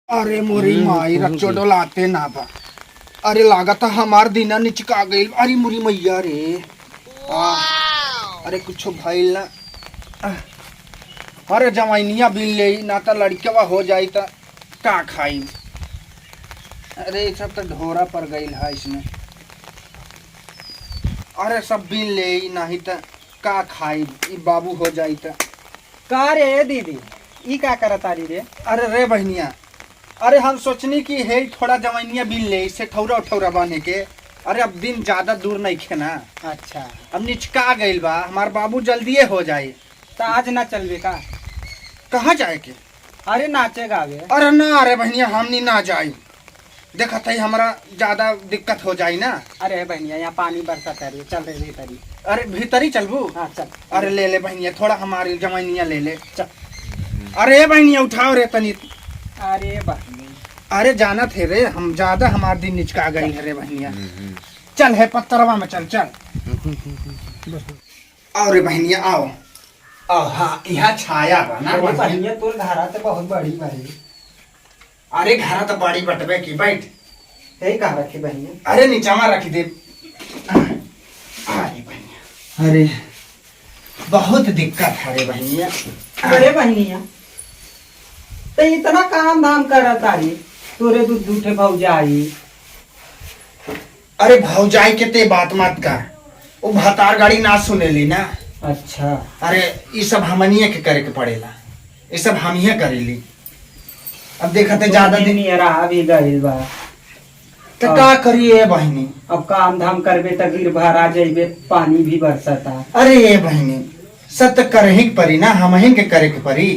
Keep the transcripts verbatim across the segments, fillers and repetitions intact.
अरे मोरी हम्म, माई, हम्म, रच्चो हम्म। डोलाते ना बा। अरे लागत है हमार दीना निचका गइल। अरे मोरी मैया रे। आ, अरे कुछो भइल ना। अरे जवाइनिया बीन लेई, ना त लड़कवा हो जाई त का खाई? अरे ई सब त ढोरा पर गइल है इसमें। अरे सब बीन लेई, नाही त का खाई? ई बाबू हो जाई त। का रे दीदी, ई का करत तारी रे? अरे रे बहनिया, अरे हम सोचनी कि हे थोड़ा जवाइनिया बीन ले, इससे ठौरा उठौरा बने के। अरे अब दिन ज्यादा दूर नइखे ना। अच्छा। अब निचका गइल बा, हमार बाबू जल्दिए हो जाई। त आज ना चलबे का? कहाँ जाए के? अरे नाचे गावे। अरे ना रे बहनिया, हमनी ना जाई। देखत है हमरा ज्यादा दिक्कत हो जाई ना। अरे बहनिया, यहाँ पानी बरसत है रे, चल रे भीतरी। अरे भीतरी चलबू? हाँ, चल। अरे ले ले बहनिया, थोड़ा हमारी जवाइनिया ले ले। चल। अरे बहनिया, उठाओ रे तनी। अरे बहनिया। अरे जानत है रे, हम ज्यादा हमार दिन निचका गई है रे बहनिया। हम्म, हम्म। चल है पत्तरवा में चल, चल। हम्म, हम्म, हम्म, हम्म। आओ रे बहनिया, आओ। आओ, हाँ, यहाँ छाया बा ना अरे बहनिया। बहनिया, तोर घरा तो बहुत बड़ी बा रे। अरे घरा तो बड़ी बटबे की, बैठ। यही कहाँ रखी बहनिया? अरे नीचावा रख दे। अरे बहनिया, अरे बहुत दिक्कत है रे बहनिया। अरे बहनिया, तो इतना काम धाम करत तारी, तोरे दू दू ठे भौजाई। अरे भौजाई के ते बात मत कर, वो भतार गाड़ी ना सुनेली ना। अच्छा। अरे ई सब हमनिए के करे के पड़ेला, ई सब हम ही करेली। अब देखते ज्यादा दिन नियरा भी गइल बा। तो अब का करी ए बहिनी? अब काम धाम करबे त गिर भरा जइबे, पानी भी बरसता। अरे ए बहिनी, सब तो करही के परी ना, हमहिन के करे के परी।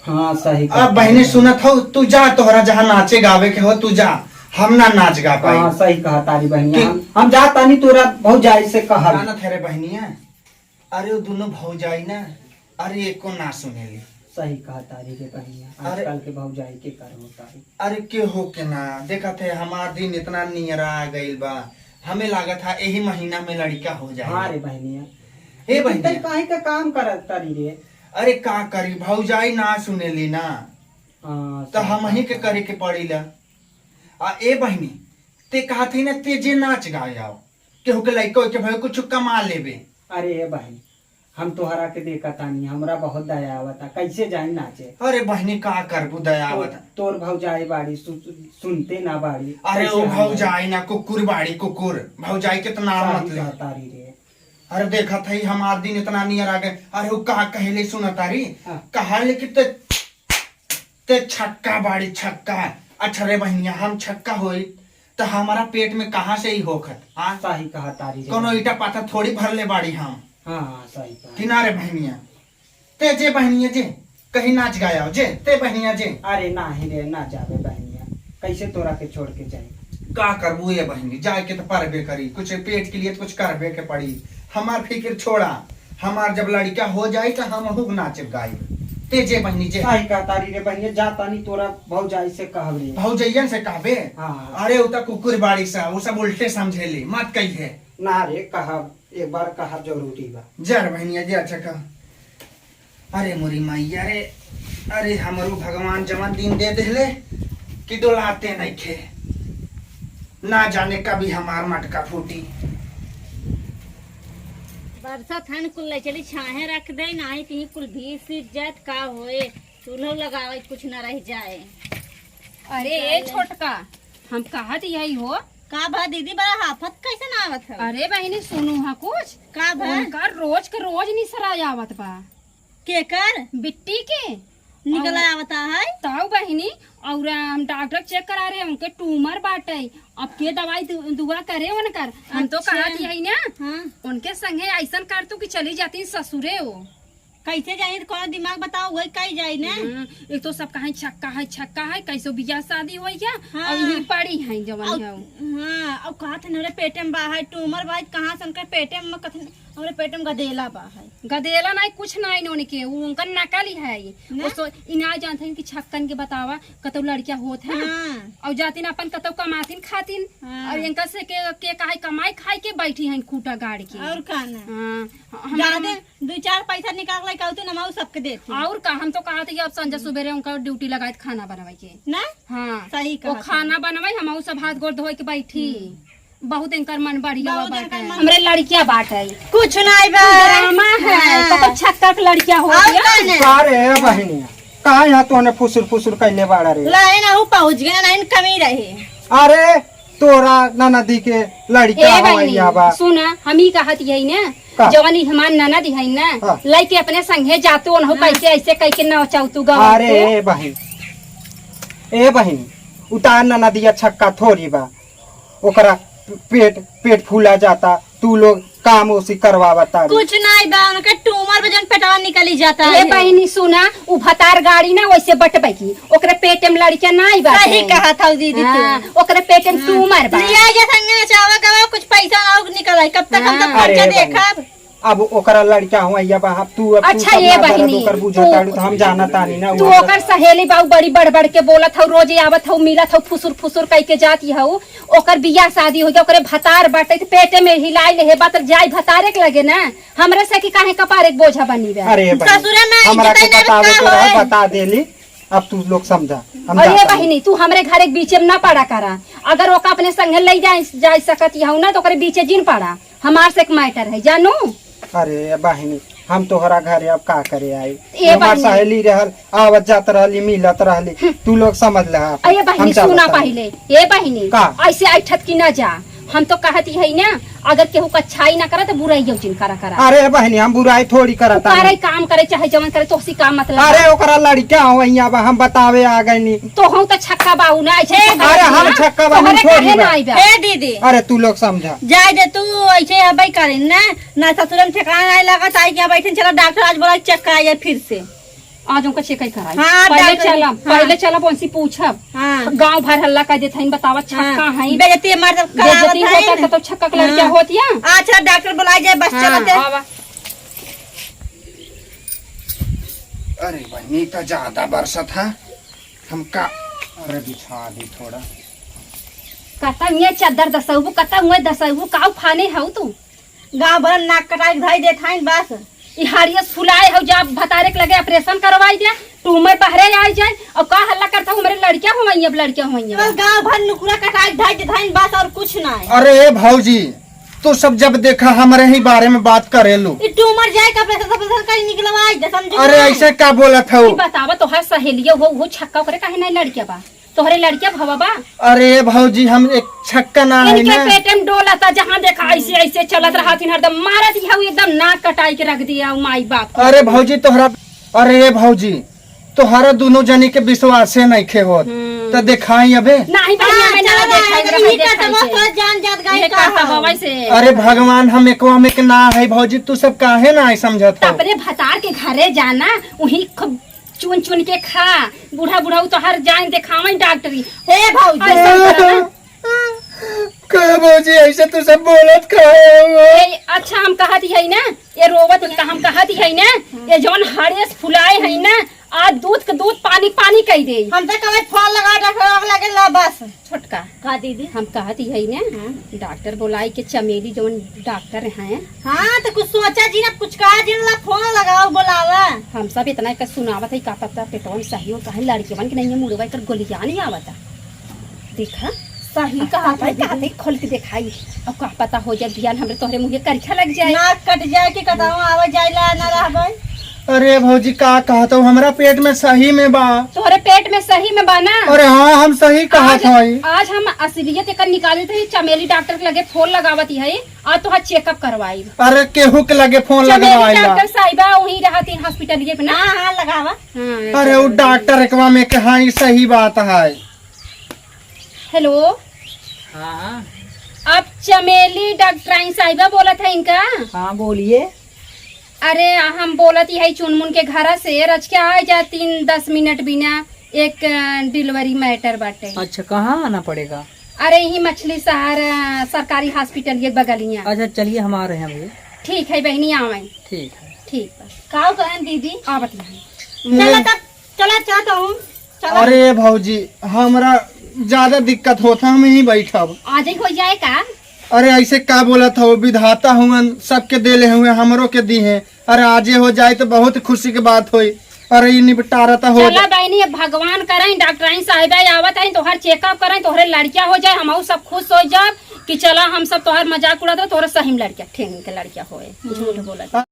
हाँ, सही अब कहत बहिनी है। सुनत हो, तू जा, तोहरा जहाँ नाचे गावे के हो तू जा, हम ना नाच गा पाई। हाँ, सही कहत तारी बहिनिया। कि हम, हम जा तानी तोरा भौजाई से कहब। जानत है रे बहिनिया, अरे वो दोनों भौजाई ना, अरे एको ना सुनेली। सही कहत तारी रे बहिनिया, अरे आजकल के भौजाई के कर होता है। अरे केहू के ना, देखत है हमार दिन इतना नियरा आ गइल बा, हमें लागत है यही महीना में लड़का हो जाए। हाँ रे बहिनिया। हे लेकिन बहिनिया। तै काहे का काम करत तारी रे? अरे का करी, भौजाई ना सुनेली ना। हाँ, तो सही हम ही के बात है। करे के पड़ीला। आ ए बहिनी, ते कहत ही ना ते जे नाच गाए आओ, केहू के लइका के भाई कुछ कमा लेबे। अरे ए बहिनी, हम तोहरा के देखा तानी, हमरा बहुत दया आवता, कैसे जाई नाचे? अरे बहिनी का करबू दया तो, आवता। तोर भौजाई बाड़ी सु-, सुनते ना बाड़ी, अरे कैसे ओ हम भौजाई ना कुकुर बाड़ी कुकुर, भौजाई के तो नाम सही मत ले। कहतारी रे। अरे देखत है हमार दिन इतना नियर आ गए। अरे वो का कहले सुना तारी? हाँ। कहा ले कि ते, ते छक्का बाड़ी छक्का। अच्छा रे बहिनिया हम छक्का होई तो हमारा पेट में कहाँ से ही होखत? हाँ? सही कहा तारी रे। कोनो ईटा पाथर थोड़ी भर ले बाड़ी हम। हाँ, हाँ, सही कहा। कि ना रे बहिनिया? ते जे बहिनिया जे, कहीं नाच गाया हो जे, ते बहिनिया जे। अरे नाही रे, ना जावे बहिनिया, कैसे तोरा के छोड़ के जाए? का करबू ये बहिनी, जाए के तो परबे करी, कुछ पेट के लिए तो कुछ करबे के पड़ी। हमार फिक्र छोड़ा, हमार जब लड़का हो जाई तो हम हुक नाचब गाई। ते जे बहिनी जे। सही कहा तारी रे बहिनिया, जा तानी तोरा भौजाई से कहब रे। भौजैयन से कहबे? हाँ, हाँ। अरे उ त कुकुर बाड़ी सा, उ सब उल्टे समझेली, मत कहिए। ना रे, कहब, एक बार कहब जरूरी बा। जा रे बहिनिया, जा, अच्छा कह। अरे मोरी मैया रे, अरे हमरो भगवान जवन दिन दे देले कि डोलाते नइखे, ना जाने कभी हमार मटका फूटी। बरसात हन कुल ले चली छाहे रख दे, नाही ती कुल भीज सीज जात का होए, चूल्हो लगावे कुछ ना रह जाए। अरे ए छोटका, हम कहत यही हो। का भा दीदी, बड़ा हाफत कैसन आवत है? अरे बहिनी सुनू हा कुछ। का भा? उनका रोज के रोज निसरा आवत बा। केकर? बिट्टी के। निकल और आवता है? ताऊ बहिनी, और हम डॉक्टर चेक करा रहे, उनके ट्यूमर बाटे। अब के दवाई दु-, दुआ करे उनकर? हम तो अच्छा। कहत यही ना, हाँ। उनके संगे ऐसन कर तू कि चली जाती ससुरे हो। कैसे जाई? तो कोनो दिमाग बताओ, वही कही जाई ना। हम्म, एक तो सब कहे छक्का है, छक्का है, कैसो बियाह शादी होई क्या? हाँ। और ये पड़ी है जवन और, है। हाँ, और कहत है हमरे पेटे में बा है, ट्यूमर बा है, कहाँ से उनके पेटे में कथन हमरे पेट में गदेला बा है। गदेला नाहीं, कुछ नाहीं इन्होंने के, वो उनका नकल ही है। ना? वो सो, ई नाहीं जानत हैं कि छक्कन के बतावा, कतौ लड़किया होत है। हाँ। और जातिन अपन कतौ कमातिन खातिन। हाँ। और इनका से के, के कहे कमाई खाई के बैठी हैं खूटा गाड़ के। और का ना? हाँ, हम जादे दुइ चार पैसा निकाल के कहते ना, हम सबके देते। और का, हम तो कहत है कि अब संझा सुबेरे उनका ड्यूटी लगाए खाना बनवाई के। ना? हाँ। सही वो कहत है। खाना बनवाई, हम सब हाथ गोड़ धोए के बैठी। हम्म। बहुत इनकर मन बढ़िया बहुत बाटे। इनकर मन हमरे लड़किया बाटे। कुछ नाहीं बा। ड्रामा है, हाँ। तो, तो छक्का के लड़किया हो और गया। का ना? का रे बहिनिया, कहाँ यहाँ तोने फुसुर फुसुर कैले बाड़ा रे? लाइन आहू पहुँच गए ना, इन कमी रहे। अरे तोरा ननदी के लड़का ए बहिनी, हवैया बा। सुना, हम ही कहत यही ना, का? जवन ई हमार ननद है ना, हाँ। लइके अपने संगे जातू ओनहु हाँ। कैसे ऐसे कह के नचाउतू गवाउतू। अरे ए बहिन, ए बहिन, उतार ननदिया छक्का थोड़ी बा, ओकरा पेट, पेट फूला जाता, तू लोग काम ओसी करवावता रे। कुछ नाहीं बा, उनके ट्यूमर वजन पेटवा निकली जाता ए है। बहिनी सुना, उ भतार गाड़ी ना वैसे बटबे की, ओकरे पेट में लड़का नाहीं बा। सही कहत हौ दीदी तू। हाँ, ओकरे पेट में हाँ। ट्यूमर बा। लिया जा संगे नचावा गवा, कुछ पैसा ना निकल आई, कब तक हम तो हाँ। अरे खर्चा बहिनी, देखब? अब ओकरा लड़का हुआ या बा, अब तू, अब तू अच्छा, सब ये ना दर्द बहिनी, ओकर बुझा तू ताड़ू, तो हम जाना तानी ना, तू वहाँ ओकर सहेली बाऊ बड़ी बढ़ बढ़ के बोलत हौ, रोज आवत हौ, मिलत हौ, फुसुर फुसुर कह के जाती हौ। ओकर बियाह शादी हो गया, ओकरे भतार बाटे, त पेटे में हिलाई ले हे बात, जाई भतारे के लगे ना, हमरे से कि काहे कपारे के बोझा बनी बे। अरे बहिनी, ससुरे में हमरा इज्जत के नहीं बतावे रखा के रहा, होए। बता देली, अब तू लोग समझा, हम अरे जाता हूँ। बहिनी, तू हमरे घर एक बीचे में ना पड़ा करा, अगर ओका अपने संगे ले जाए, जा सकत हऊ ना, तो ओकरे बीचे जिन पड़ा, हमार से एक मैटर है, जानू। अरे बहिनी, हम तोहरा घरे अब का करे आई? ए हमार बहिनी। सहेली रहल, आवत जात रहली, मिलत रहली, हम्म। तू लोग समझ ले। अरे बहिनी, हम चलत सुना हई। पहिले, ए बहिनी, का? ऐसे ऐठत की ना जा। हम तो कहत ही है ना, अगर केहू का अच्छाई ना करे तो बुराई जिन करा करा। अरे बहिनी, हम बुराई थोड़ी करत तू करे हई। काम करे चाहे जवन करे, तोहसी का मतलब? अरे ओकरा लड़का हो, यहाँ बा, हम बतावे आ गइनी। तो हम तो छक्का बाऊ ना, ऐसे ए, अरे हम छक्का बाऊ तोहरे थोड़ी काहे बा। ना आई बा? ए दीदी। अरे तू लोग समझा। जाए दे तू, ऐसे अबे करे ना। ना ससुरन ठेकाना नाहीं लागत, आई के बैठन, चला डॉक्टर आज बोला चेक कराइए फिर से। आज उनका चेक कराई। हाँ, पहिले डॉक्टर, चला, हाँ। पहिले चला, उनसे पूछब। हाँ। गाँव भर हल्ला कर देत हईन, बतावा, हाँ। छक्का हईन। बेइज्जती मार जब करावत बेइज्जती हईन। होता तो, तो छक्का के लड़किया हाँ। होतिया। अच्छा, डॉक्टर बुलाए जाए, बस हाँ, चलते। आवा। अरे बहिनी, तो ज्यादा बरसत है, हम का, अरे बिछा दी थोड़ा। कतौ ये चद्दर दसौबू, कतौ ये दसौबू, काऊ फाने हऊ तू? गाँव भर नाक कटाई के धई देत हईन बस। ई हाड़ियस फुलाए हऊ, जा भतारे के लगे ऑपरेशन करवाई दे, ट्यूमर बहरे आई जाए। और का हल्ला करत हऊ, हमरे लड़किया होवइया, अब लड़किया होवइया। बस गाँव भर नुकुरा कटाई के धई देत हईन बस, और कुछ ना है। अरे ए भौजी, तू सब जब देखा हमरे ही बारे में बात करेलू। ई ट्यूमर जाए का ऑपरेशन, ऑपरेशन कहीं निकलवाई दे, समझू अरे ना? ऐसे का बोलत हऊ? ई बतावा, तोहार सहेलिया हो, वो छक्का ओकरे काहे नाहीं लड़किया बा? तोहरे लड़किया भवा बा? अरे भौजी, हम एक छक्का ना है इनके ना। पेट में डोलता, जहाँ देखा ऐसे ऐसे चलत रहत हईन, हरदम मारत ही हऊ, एकदम नाक कटाई के रख दिया माई बाप के। अरे भौजी तोहरा, अरे भौजी तोहरा दुनो जनी के विश्वासे नइखे होत, हम्म। त देखाई अबे। नहीं बहिनी, हाँ, हमें ना चला, देखाई, इही रहा, का देखाई तमाशा से। तोर जान जात गाई ये का का हवा हऊ? वैसे? अरे भगवान, हम एकवा में के ना है भौजी, तू सब काहे ना है समझत त हो? अपने भतार के घरे जाना, वहीं खूब चुन चुन के खा, बूढ़ा बूढ़ा उ तोहार जान देखावे डॉक्टरी। हे भौजी। ऐसा करा ना। का भौजी, ऐसे तू सब बोलत काहे हो? ए, अच्छा हम कहत ही है ना, ये रोवत ही का हम कहत ही है ना, ये जौन हाड़े से फुलाए है ना, आज दूध के दूध पानी पानी कह दे। हम तो कहे फोन लगा डॉक्टर लगे ला बस। छोटका। का दीदी? हम कहत ही है ना, हाँ। डॉक्टर बोलाई के चमेली जौन डॉक्टर हैं। हाँ, तो कुछ सोचा जी ना, कुछ कहा जी ना, फोन लगाओ, बोलावा। हम सब इतना एक सुनावत है, का पता पेटवा में सही हो, काहे लड़के बन के नहीं है, मुड़वा एकर गोलियां नहीं आवता। देखा, सही कहा था, का नहीं खोल के देखाई। अब का पता हो जाए, बियान हमरे तोहरे मुँहे करिखा लग जाए। नाक कट जाए कि कटावा आवे जाए ला ना रहबे। अरे भौजी, का कहत हो, हमरा पेट में सही में बा। तोहरे पेट में सही में बा ना? अरे हाँ, हम सही कहत आज, हई। आज हम असलियत एकर निकाले थे, चमेली डॉक्टर के लगे फोन लगावत ही है, आज तोहार चेकअप करवाई। अरे केहू के लगे फोन चमेली लगवाइला। डॉक्टर साहिबा वहीं रहत ही हॉस्पिटलिए पे ना? हाँ, हाँ, लगावा। हाँ, अरे उ डॉक्टर एकवा में के हाँ, ई सही बात है। हेलो। हाँ। आप चमेली डॉक्टराइन साहिबा बोलत है इनका? हाँ, बोलिए। अरे, हम बोलत ही है चुनमुन के घरा से, रच के आ जा तीन दस मिनट बिना, एक, अ, डिलीवरी मैटर बाटे। अच्छा, कहाँ आना पड़ेगा? अरे, यही मछली शहर, अ, सरकारी हॉस्पिटल के बगलिया। अच्छा, चलिए, हम आ रहे हैं भैया। ठीक है बहिनी, आवे। ठीक है। ठीक बा। का कहन दीदी? आ बतिया। चला तब, चला, चला तो हूँ। चला। अरे भौजी, हमरा ज्यादा दिक्कत होत है, हम ही बैठब। आज ही हो जाए का? अरे ऐसे का बोलत हो, विधाता हुवन, सबके देले हुए, हमरो के दी हैं। अरे आजे हो जाए तो बहुत खुशी के बात होई। अरे ई निपटारा तो हो चला जाए। बहिनी, अब भगवान करें, डॉक्टराइन साहिबा आवत हैं, तोहर चेकअप करें, तोहरे लड़किया हो जाए, हमहू सब खुश हो जाब कि चला हम सब तोहर मजाक उड़ात रहे, तोहरे सही में लड़किया, ठेंग के लड़किया होए, झूठ बोलत।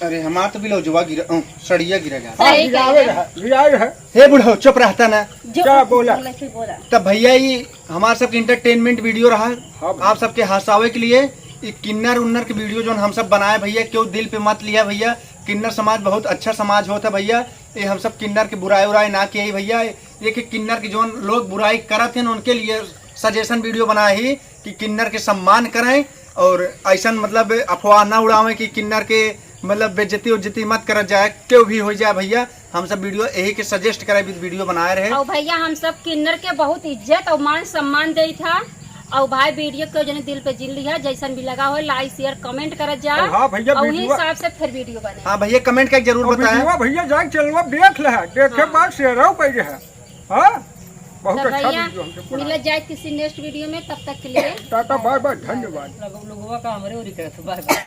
अरे हमार तो ब्लाउजवा गिरा, अ, सड़िया गिरा गा। सही गिरावे कहे। रहा, गिरावे रहा। हे बुढ़ऊ, चुप रहता ना। जो क्या बोला? बोला, फिर बोला। तब भैया, ई हमार सबके एंटरटेनमेंट वीडियो रहा, हाँ भैया। आप सबके हंसावे के लिए। ई किन्नर उन्नर के वीडियो जोन हम सब बनाए भैया, केहू दिल पे मत लिया भैया। किन्नर समाज बहुत अच्छा समाज होता भैया। ये हम सब किन्नर के बुराई उराई ना किए भैया। ये कि किन्नर के जोन लोग बुराई करत हैं, उनके लिए सजेशन वीडियो बनाए ही कि किन्नर के सम्मान करें और ऐसन मतलब अफवाह ना उड़ावें कि किन्नर के मतलब बेइज्जती उज्जती मत करत जाए, केहू भी हो जाए भैया। हम सब वीडियो यही के सजेस्ट करे भी वीडियो बनाए रहे। और भैया हम सब किन्नर के बहुत इज्जत और मान सम्मान देत हा। और भाई वीडियो के जने दिल पे जिन लिहा, जैसन भी लगा हो लाइक शेयर कमेंट करत जा। और हाँ भैया, और वही वीडियो हिसाब से फिर वीडियो बने। हाँ भैया, कमेंट करके जरूर और बताएं। वीडियो भैया जाके चैनलवा देख ले, देखे हाँ। बाद शेयर हो पाई है। हाँ, बहुत तो अच्छा भैया, वीडियो हमके पूरा। मिलत जाए किसी नेक्स्ट वीडियो में, तब तक के लिए टाटा, बाय बाय, धन्यवाद। लोग-, लोगवा का हमरे ओरी करत, बाय बाय।